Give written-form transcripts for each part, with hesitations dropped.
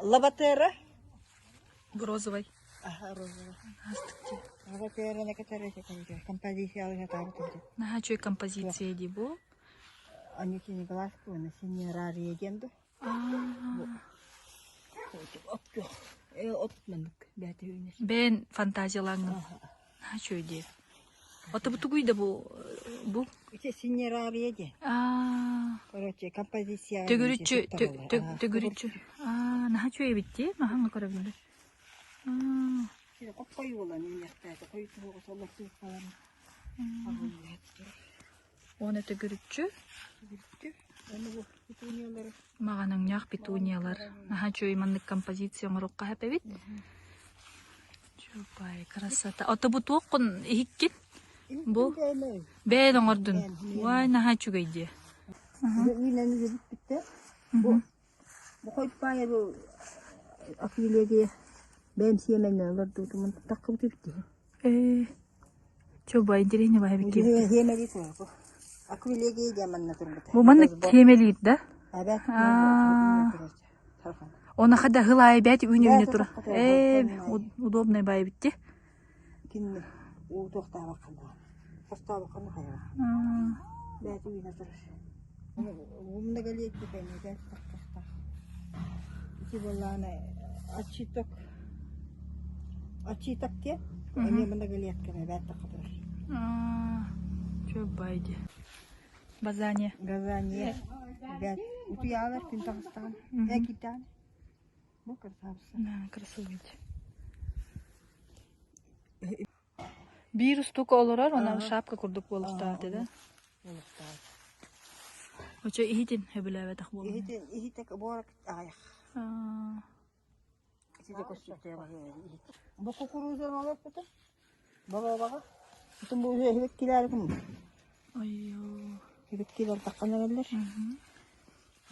Лабатера. Розовый. Аха, розовый. Лабатера на которой композиция Наһаа үчүгэй композиция дии бу. Они синеглазку, на синерария диэн ду. От маннык бэйэтэ үүнэр. Бэйэн фантазиялааҥҥын. Наһаа үчүгэй дии. Ото бу тугуй да бу бу? Ити синерария диэн. Короче, композиция. Төгүрүччү төгүрүччү. Аа, наһаа үчүгэй эбит дии. Маһаҥҥа көрөбүн. Хоппой буолан үүнүөхтээтэ. Хойутуһуга соллорсуйуккаларын. Уонна төгүрүччү. Маҕанаҥнаах петуниялар. Наһаа үчүгэй маннык композиция оҥоруохха сөп эбит. Чубай, красота. Ото бу туоххун иһиккин? Бу бэйэн оҥордун. Уай, наһаа үчүгэй дии. Бу Бу хойпаайа бу Афилия бэйэм сиэмэннэн олордубутум таххыбыт эбит дии. Ээ, чубай интириэһинэй баһа эбит дии. Сиэмэлии турар Аквилегия диэн манна турбута. Бу маннык сиэмэлиир да? Эбэт. Онаха да хыл аайы бэт үүнэ-үүнэ тура. Ээ, удобный баай эбит дии. Кинини уу туохтаабаккын даҕаны, хостообоккун да хайаҕа. Бэйэтэ үүнэ турар. Многолетний кэннитэ таххахтаах. Ити буоллаҕына очиток очиток диэн эмиэ многолетка бэт тахха турар. Чубай дии. Базания. Газания. Бэт утуйаалар күн таҕыстаҕын. Ээ киирдэҕин. Бу красавица. Да, красивый. Биир устука олорор, она шапка курдук буолуохтаах этэ да? Буолуохтаах. Очо иһитин сөбүлээбэтэх буолуо. Иһитин иһитек буорак аҕыйах. Итите көстүктэ иһит. Бу кукурузаны олорпутум. Боруобаҕа. Итин бу үһүбүт килээритим. Ойоо. Үһүбүт килэр таххан эрэллэр.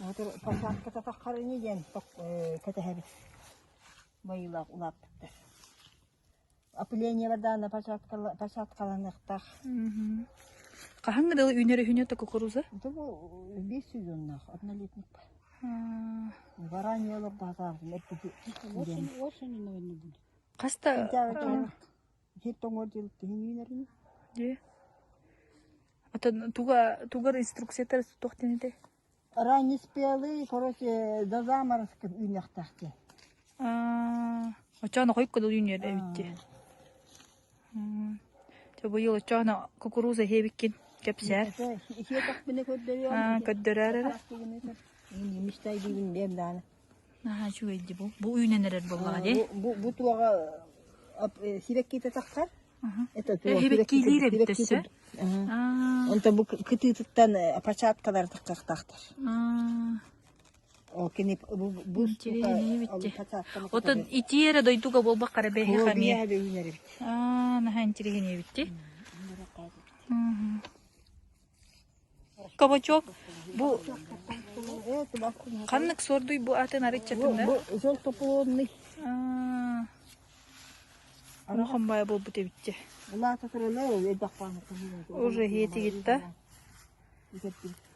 Отор посадката таххар ини диэн кэтэһэбит. Байыылаах улааппыттар. Опыление даана посадкаланыахтаах. Хаһан дылы үүнэр үһүнү то кукуруза? Это бу биир сезоннаах, однолетник. Заранее олордоотообутум эрдэ Осенью, наверное, будет. Хаста Сир тоҥуор дьыл тиһин үүнэрин. Дии. Атын туга тугар инструкциятар туох диэн этэй? Раннеспелый, короче, до заморозка үүнүөхтээх диэн. Очоон хойукка дылы үүнүөр эбит дии. Дьэ быйыл очоон кукуруза иһиэбиккин кэпсээр. Иһиэтэхпинэ көрдөрүөм. Көрдөрөөр эрэ. Мечтай диибин биэм дааны. Наһаа үчүгэй дии бу. Бу үүнэн эрэр буоллаҕа дии. Бу бу туоҕа сибэккитэ тахсар. Это Сибэккилиир эбит өссө. Онтон бу кытыытыттан початкалар тахсыахтаахтар. Ол кини бу бу Отон итии эрэ дойдуга буолбакка эрэ бэйэ хамиэ. үүнэр эбит. Аа, наһаа интириэһинэй эбит дии. Кабачок бу ханнык суордуй бу атын арыччатын да? Бу желтоплодный. Улахан баайа буолбут эбит дии. Улаата туралар элбэх Уже иһиэтигит да?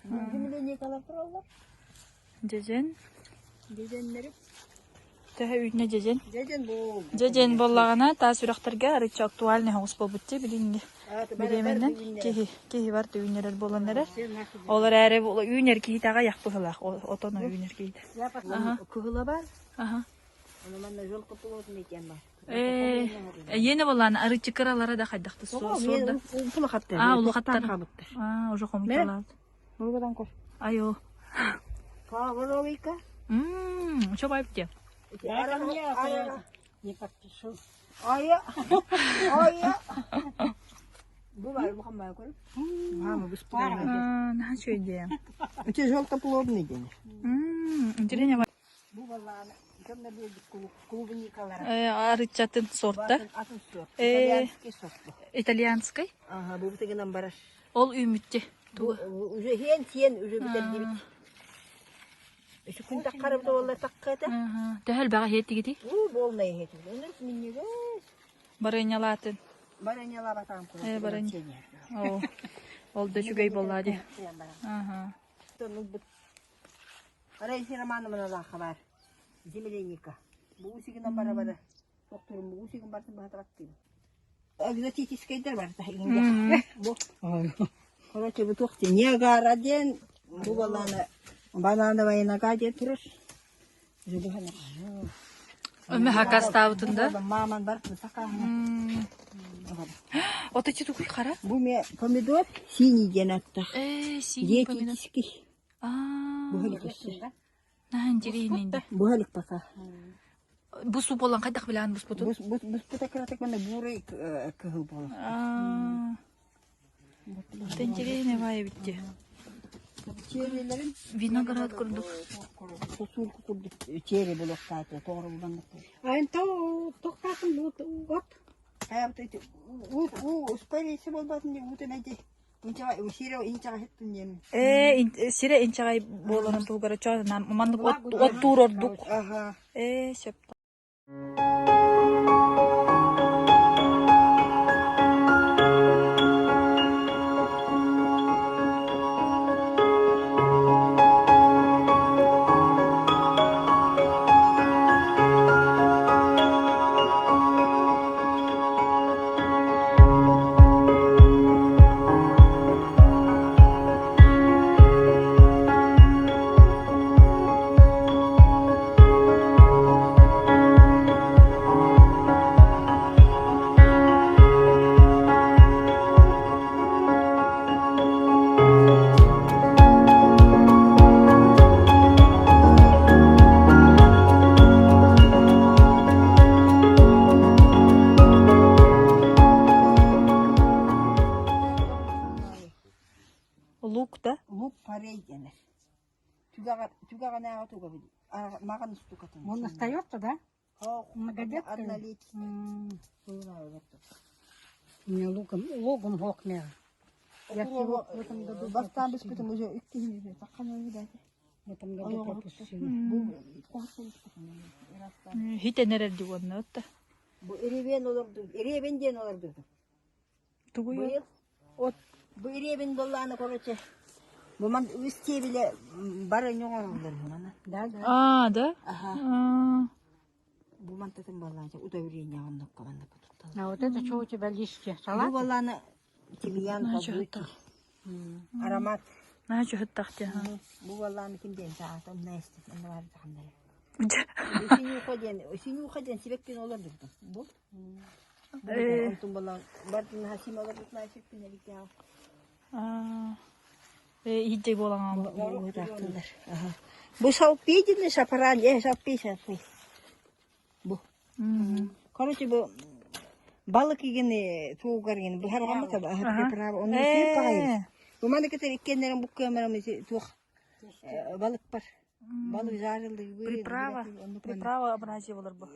Земляникалар тураллар. Дьэдьэн. Дьэдьэннэри. Төһө үүннэ дьэдьэн? Дьэдьэн бу. Дьэдьэн буоллаҕына таас үрэхтэргэ арычча актуальный соҕус буолбут дии билиҥҥи бириэмэнэн киһи киһи бар үүнэрэр буолан эрэр. Ол эрээри үүнэр киһитэ аҕыйах быһыылаах отоно үүнэр киһитэ. Кыһыла бар. Аха. Ону манна желтоплодный диэн бар. Ээ, эйиэнэ буоллаана арыччы кыралара да хайдах да суорда. Улахаттар. Аа, улахаттар. Аа, уже хомуталаат. Мургадан кор. Айо. Павловика. Мм, что бабки? Не подпишу. Ая. Ая. Бу бар, бу хамбай көр. Мама, Аа, наһаа үчүгэй дии. Это желтоплодный день. Мм, интересно. Бу баллааны дьонно биэрбит клубникалара. Э, арыччатын сорта. Атын сорт. Э, Итальянский сорт. Итальянский. Ага, бу бутыгынан барар. Ол үүмүтти. Уже хиэн сиэн уже бүтэрдибит. Үсү күн таххарыбыт буолла такката. Төһө элбэҕи иһиэттигитий? Уу буолна иһиэтибит. Онон минньигэс. Барыанньалаатын. Барыанньалаабатаҕым курдук. Э, барыанньа. Оо. Ол да үчүгэй буоллаа дии. Аха. Раиса Романовна лаахха баар. Земляника. Бу усигынан бара-бара. Тохтурум бу усигин бартын баһатараттыыбын. Экзотическайдар барыта иҥгэ. Бу. Короче, бу туох диэн Ниагара диэн бу балаана банановая нога диэн турар. Өмө хакастаабытын да? Маман бар сакааһына. Ото чутукуй хара? Бу ме помидор синий диэн аттах. Э, синий помидор. Диетический. Аа, Буһалик өссө. наһаа интириэһинэй да. Буһалик пока. Бу суу буолан хайдах билэҕин буспутун? Бус бус буспута кыратык манна буурай кыһыл буолар. Аа, интириэһинэй баай эбит дии. Черилерин Виноград курдук. Сосулку курдук чери булуохтаата тоҕоруллан Айын тохтаатын от. Уу успарыйсы буолбатын дии уутун эти Ээ, сирэ инчэҕэй буоларын туһугар чоонунан маннык оттуур ордук. Ээ, сөп. Лук да? Лук парей дэнэр. Түгэҕэ түгэҕинээҕи туга маҕан устукатын. Он остается, да? Многодетный? Однолетний. У меня луком, лугом хокмя. Я всего в этом году Бастаан биспитим уже иккиһин саххан видать. В этом году пропустила. Хитен эрэр дии уонна отта. Бу иребен олорду, иребен диэн олорду. Тугуй Быйыл от бу иребен боллааны короче. Бу ман үс тиэбиле бары ньоҥороллор мана. Да, да. А, да? Аха. А, Бу мантатын боллааны удобрение оннукка манныкка тутталар. А вот это что у тебя листья? Бу Салат? боллааны тимьян Наһаа калбыт. Аромат. Наһаа чуһуттах дии. Бу боллааны ким диэн саата умна эстит онно баар таханнара. Синюха диэн, синюха диэн сибэккин олордубутум. Бу. Онтун боллаан бардын хасим олорбутун сиппин эбиттээҕ. Иһдэй буолан Буутаахтылар. Бу салпидины сапаран, э салпи салпи. Бу. Короче, бу балык игини тугар игини быһарҕаммыта приправа оны сүүп баҕайы. Бу маны кытары иккиэннэрин бу кыамарам туох балык бар. Балык жарылды. Приправа. Приправа образие болар бу.